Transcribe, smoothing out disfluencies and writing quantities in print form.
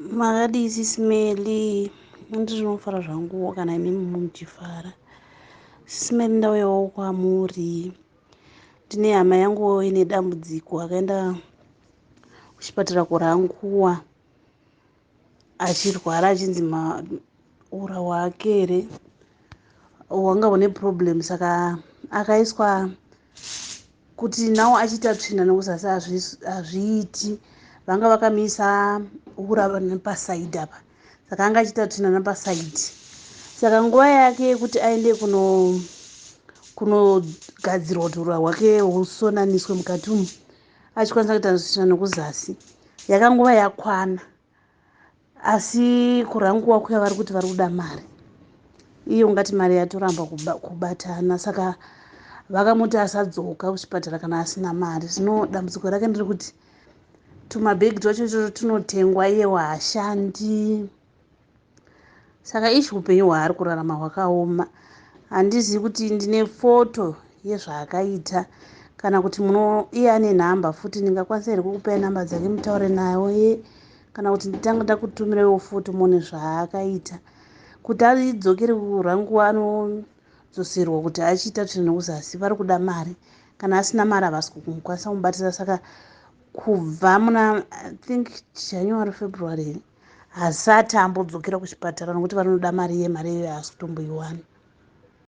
Makadii Sisi Melly? Ndinofara zvangu kana imimi muchifara. Sisi Melly, ndauyawo kwamuri. Ndine hama yangu ine dambudziko, akaenda kuchipatara kuRanguwa achirwara, achinzi maura hwake here hwanga hune problem, saka akaiswa kuti nawo achiita tsvina nekuzasi hazviiti. Vanga vakamisa ura nepasaidhi apa, saka anga achiita tsvina nepasaidhi. Saka nguva yake yekuti aende kunogadzirwa kuti ura hwake husonaniswe mukati umu, achikwanisa kuita tsvina nekuzasi, yakanguva yakwana. Asi kuranguwa kuya vari kuti vari kuda mari iye, ungati mari yatoramba kubatana. Saka vakamuti asadzoka kuchipatara kana asina mari. Zvino dambudziko rake ndiri kuti tumabhegi twacho itoto tunotengwa, iye haashandi. Saka ichi upenyu hwaari kurarama hwakaoma. Handizivi kuti ndine foto yezvaakaita kana kuti muno iye ane nhamba futi. Ndingakwanisa here kukupai nhamba dzake mutaure naye, kana kuti nditange ndakutumirewo foto muone zvaakaita, kuti aidzokere kuranguwa anodzoserwa kuti achiita tsvina nekuzasi? Vari kuda mari, kana asina mari havasi kumukwanisa kumubatira. Saka kubva muna, I think, January, February, hasati ambodzokera kuchipatara nokuti vanoda mari. Iye mari iyoyo haasi kutomboiwana.